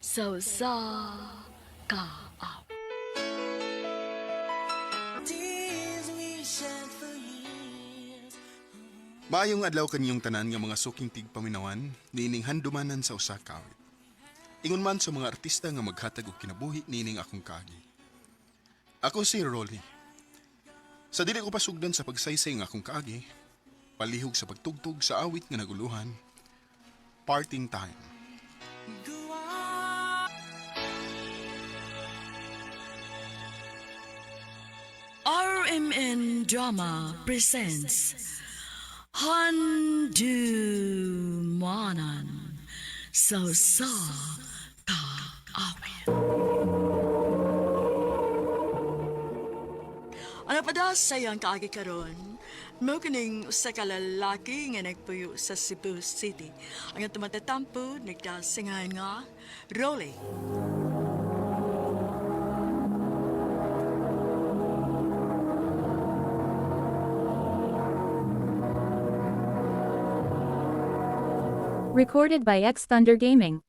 Sa usa ka awit. Maayong adlaw kaniyong tanan nga mga suking tigpaminawan niining handumanan sa usa ka awit. Ingon man sa mga artista nga maghatag og kinabuhi niining akong kaagi. Ako si Rolly. Sa dili ko pasugdan sa pagsaysay nga akong kaagi, palihog sa pagtugtog sa awit nga naguluhan, Parting Time. RMN Drama presents Handumanan sa usa ka awit. Ano pa daw sa iyang kaagi karon? Mao kining usa ka lalaki nga nagpuyo sa Cebu City. Ang tumatatampo nagdasingan nga Rolly. Recorded by X Thunder Gaming.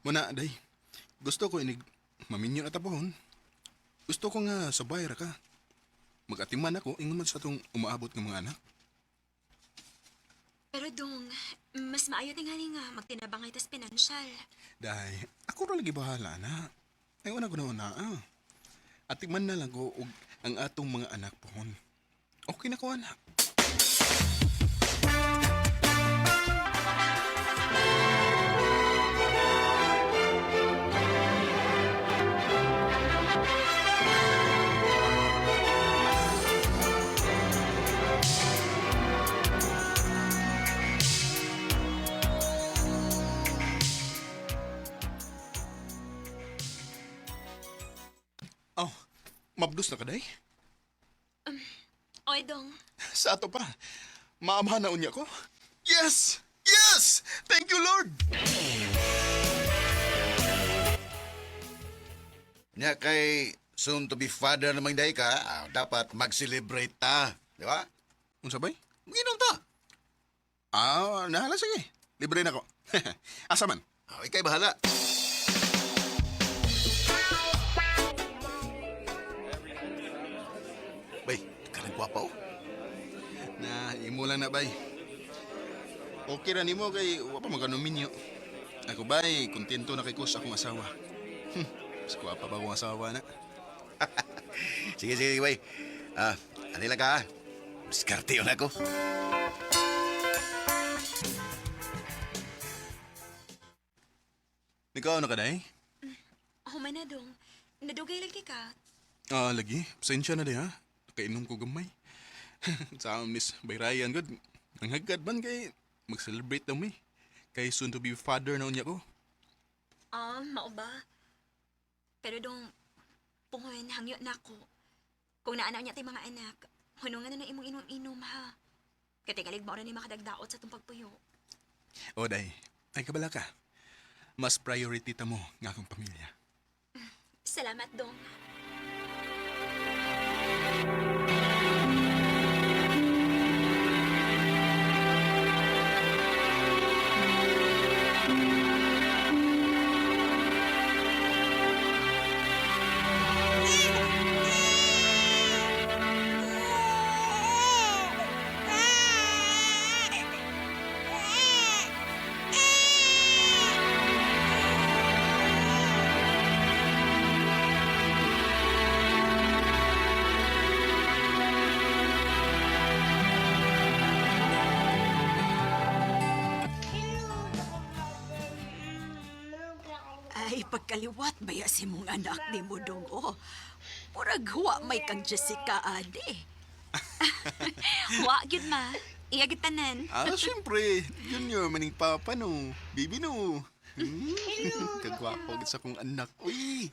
Muna, day. Gusto ko inig maminyo na tapuhon. Gusto ko nga sabay ra ka. Magatiman ako ingon man sa atong umaabot ng mga anak. Pero dong, mas maayo tingali nga magtinabangay tas pinansyal. Day, ako ra lagi bahala na. Ay una ko na una ah. Atiman na lang ko og ang atong mga anak pohon. Okay na ko anak. Oh, mabdos na ka day? Oy, dong, Sa ato pa. Maamhan na unya ko. Yes! Yes! Thank you, Lord! Nya kay soon to be father namang day ka, dapat mag-celebrate ta. Di ba? Unsa bay? Maginom ta. Ah, nahala sige. Libre na ko. Asa man? Ikay bahala. Bay, kanang gwapa oh. Na, imo lang na bay. Okay ra nimo kay wa pa magkanuminyo. Ako bay, kontento na kay ko sa akong asawa. Mas gwapa ba akong asawa na? Sige, sige, bay. Ano lang ka ha? Diskarte yun ako. Ikaw na ka day? human na dong. Nadugay lagi ka. Ah, lagi. Pasensya na day ha. Nakainom ko gamay. Sa Miss Bayrayan good. Ang hagad man kay mag-celebrate na mi. Kay soon to be father na unya ko. Ah, mao ba? Pero dong, pungon, hangyo na ako. Kung naanaw niya tay mga anak, hunungan na na imong inom-inom ha. Kay tingalig mao ra ni makadagdaot sa tong pagpuyo. O day, ay kabala ka. Mas priority ta mo nga akong pamilya. Salamat, dong. Ay, pagkaliwat baya si mong anak ni mo dong, oh. Murag huwa may kang Jessica, ade. Wa gyud ma. Iya gyud tanan. Ah, siyempre. Junior, maning papa no. Baby no. Kagwapo agad sa akong anak. Uy!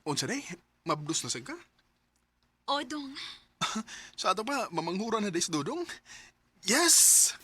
Unsa day? Mabdos na sad ka? O, dong. Sa ato pa, mamanghura na day sa dudong. Yes!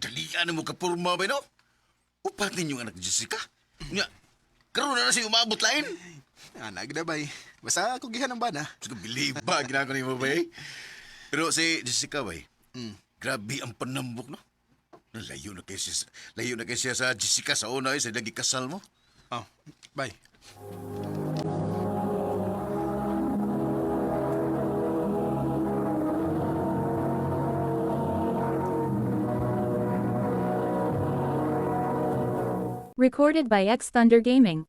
Kadalian na mo kapurma ba, no? Upat ninyong anak Jessica. Nya, karon na na siya umabot lain. Anak na bay. Basta ako gihan ang bana. Sige, believe ba, ginagawa ni mo ba, eh? Pero si Jessica, bay, grabe ang panambok, no? Layo na kayo siya, layo na kayo siya sa Jessica sa una, eh, sa lagi kasal mo. Oh, bye. Recorded by X Thunder Gaming.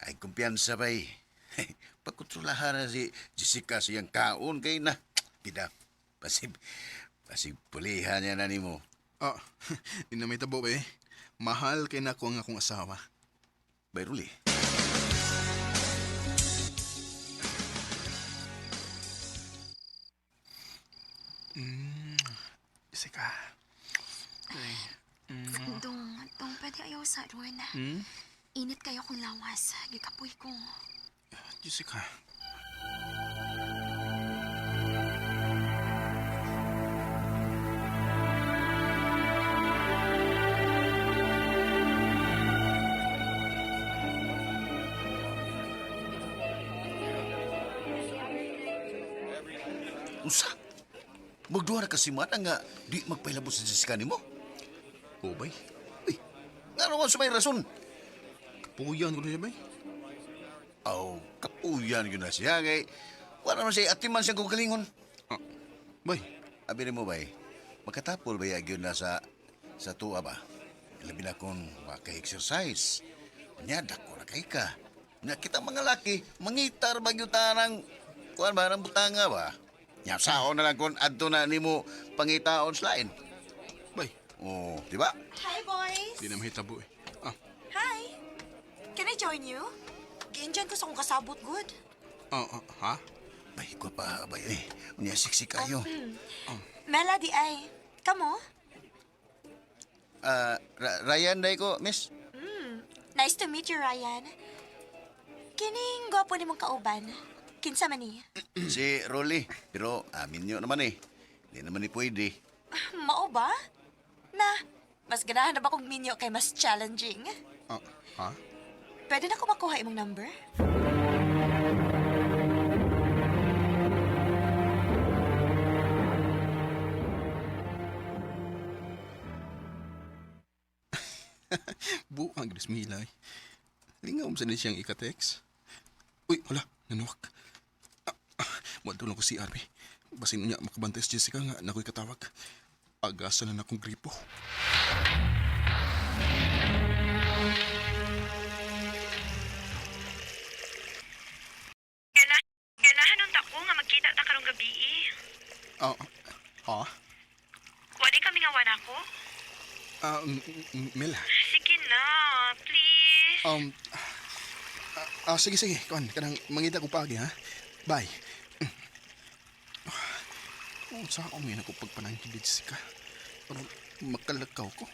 Ay, kumpiyansa, bay. Pagkontrolahan na si Jessica sa iyang kaon kay na. Bida, pasib, pasib pulihan niya na nimo. Oh, di na may tabo eh. Mahal kay nako ang akong asawa. Bay, Ruli. Jessica. Dong, dong, pwede ayaw sa ron. Init kayo kong lawas. Gikapoy ko. Jessica. Usa? Magduha na kasi man nga di magpahilabot si Jessica nimo. Oo, bay. Uy, nga naman sa may rason. Kapuyan ko na siya, bay. Aw, kapuyan yun na siya kay wala naman siya atiman siyang kugalingon. Ah, bay. Abi nimo bay, makatapol ba yun na sa tuwa ba? Labi na kung maka-exercise. Nya, dako na kay ka. Nya, kita mga laki, mangitar ba yun tanang, kuan ba, ng butanga ba? Nya, sao na lang kung adto na nimo pangitaon sa lain. Bay. Oh, di ba? Hi, boys! Di na mahitabo eh. Ah, Hi! Can I join you? Giinjan ko sa kong kasabot, good. ah, ah, ha? Bay, ko pa, bay, eh. Unya, siksi kayo. Mela, di ay. Kamo? Ah, Ryan, day ko, miss. Nice to meet you, Ryan. Kining gwapo ni mong kauban. Kinsa man ni? Si Rolly. Pero amin nyo naman eh. Hindi naman ni pwede. Mao ba? Na, mas ganahan na ba kong minyo kay mas challenging? Ah, ha? Pwede na ko makuha imong number? Buang gris Mila eh. Lingaw mo sa ni siyang ikatext. Uy, wala, nanuwak. Ah, ah, Muadto lang ko si RB. Basin niya makabantay si Jessica nga nako'y katawag. Agasa na nakong gripo. Ganahan unta ko nga magkita ta karong gabi eh. Ah, ah, Wala kami nga wana ko. ah, Mila. Sige na, please. Sige, sige. Kuan, kanang mangita ko paagi, ha? Bye. Oh, sa ako ngayon ako pagpanangkin ni Jessica. Pero makalakaw ko.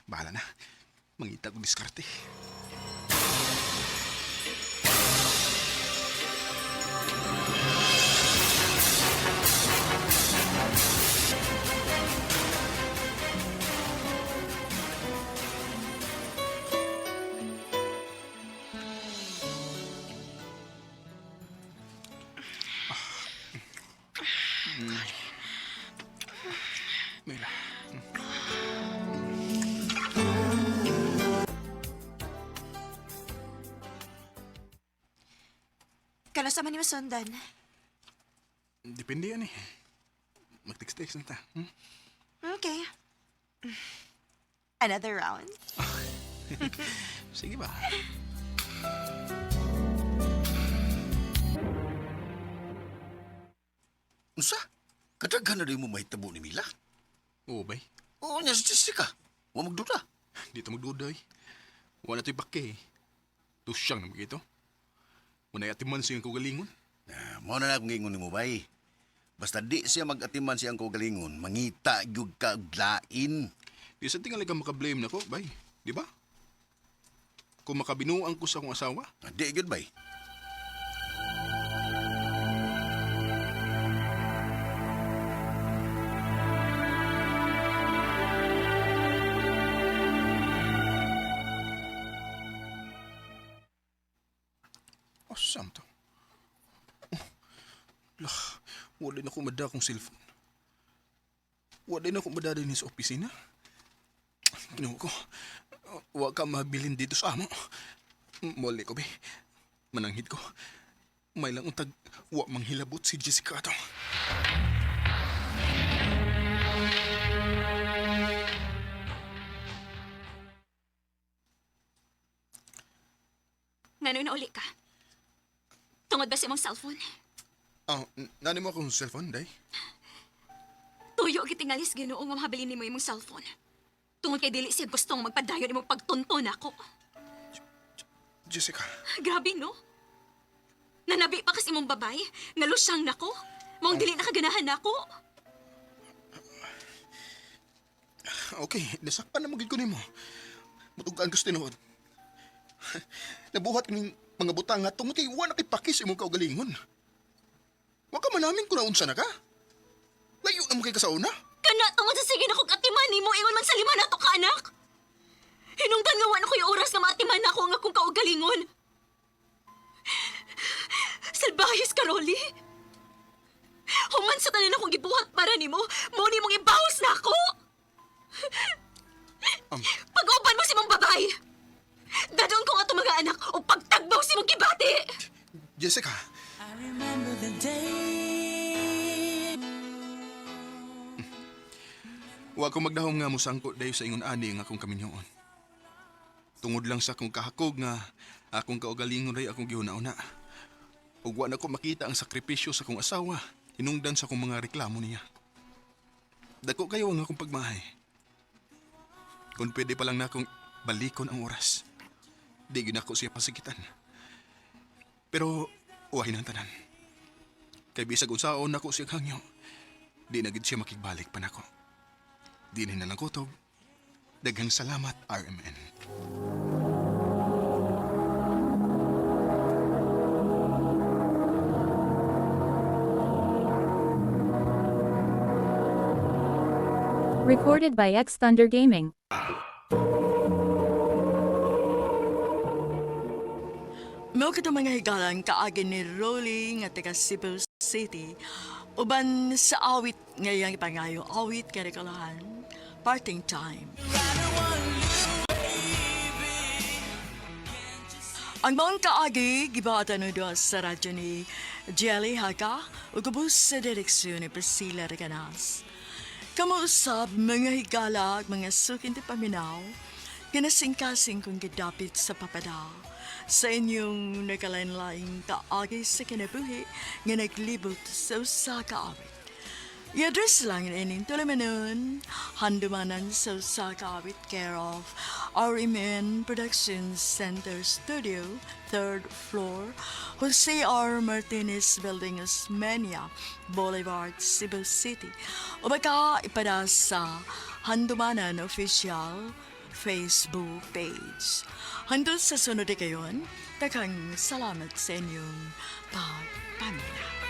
Bahala na. Mangita ko diskarte. Mila. Kano sa man ni masundan? Depende yan eh. Mag-text-text na ta. Hmm? Okay. Another round? Sige ba? Unsa? Kadaghan na rin mo mahitabo ni Mila. Oo, bay. Oo niya si Jessica. Wa magduda. Dito magduday. Wala to'y pake eh. Tusyang na magito. Wala atiman siyang kagalingon. Na, mao na na akong giingon nimo bay. Basta di siya mag-atiman siyang kaugalingon, mangita gyud ka og lain. Bisan tingali ka makablame nako, bay. Di ba? Kung makabinuang ko sa akong asawa, Di gyud bay. Asam to? Oh, lah, wala na ko mada akong cellphone. Wala na ko mada din sa opisina. Kinuha ko. Wa ka mabilin dito sa amo. Mali ko, be. Mananghid ko. May lang untag, wa manghilabot si Jessica ato. Ngano na uli ka? Tungod ba sa imong cellphone? Oh, nani mo akong cellphone, day? Tuyo gitingalis Ginoo nga mahabilin nimo imong cellphone. Tungod kay dili siya gustong magpadayon imong pagtunton ako. Jessica, Grabe no. Nanabi pa kasi imong babay, nga lusyang nako. Maong dili nakaganahan nako. okay, nasakpan na magid ko nimo. Mutugaan ko sa tinuod. Nabuhat ning mga butang nga tungod kay wa na kay pakis imong kaugalingon. Wa ka manamin kung naunsa na ka. Layo na mo kay ka sa una. Kana tungod sa sige nako katiman nimo ingon man sa lima nato ka anak. Hinungdan nga wa na ko'y oras nga maatiman nako ang akong kaugalingon. Salbahis ka, Rolly. Human sa tanan akong gibuhat para nimo, mo nimong ibahos na ako. Pag-uban mo si mong babay. Dadon ko nga itong mga anak o pagtagbaw si mong gibati. Jessica. Wa ko magdahom nga musangko dayo sa ingon ani ang akong kaminyoon. Tungod lang sa akong kahakog nga akong kaugalingon ray akong gihuna-una. Ug wa na ko makita ang sakripisyo sa akong asawa, hinungdan sa akong mga reklamo niya. Dako kayo ang akong pagmahay. Kung pwede pa lang na akong balikon ang oras, di gyud nako siya pasikitan. Pero uwahin ang tanan. Kay bisag unsaon nako siya hangyo, di na gid siya makigbalik pa nako. Di na lang kutob. Daghang salamat, RMN. Recorded by X Thunder Gaming. Mao kato mga higalan kaagi ni Rolly nga taga Cebu City uban sa awit ngayang ipangayo awit kay Rekalahan Parting Time. Ang maong kaagi gibatan no sa radyo ni Jelly Haga ug ubos sa direksyon ni Priscilla Reganas. Kamuusab mga higala ug mga sukin ti paminaw, kinasingkasing kong gidapit sa papada. Sa inyong nagkalain-laing kaagi sa kinabuhi nga naglibot sa usa ka awit. I-address lang ining tulumanon, handumanan sa usa ka awit care of RMN Production Center Studio, third floor, Jose R. Martinez Building, Osmeña Boulevard, Cebu City. O baka ipada sa Handumanan Official Facebook page. Hanggang sa sunod kayon, daghang salamat sa inyong pagpaminaw.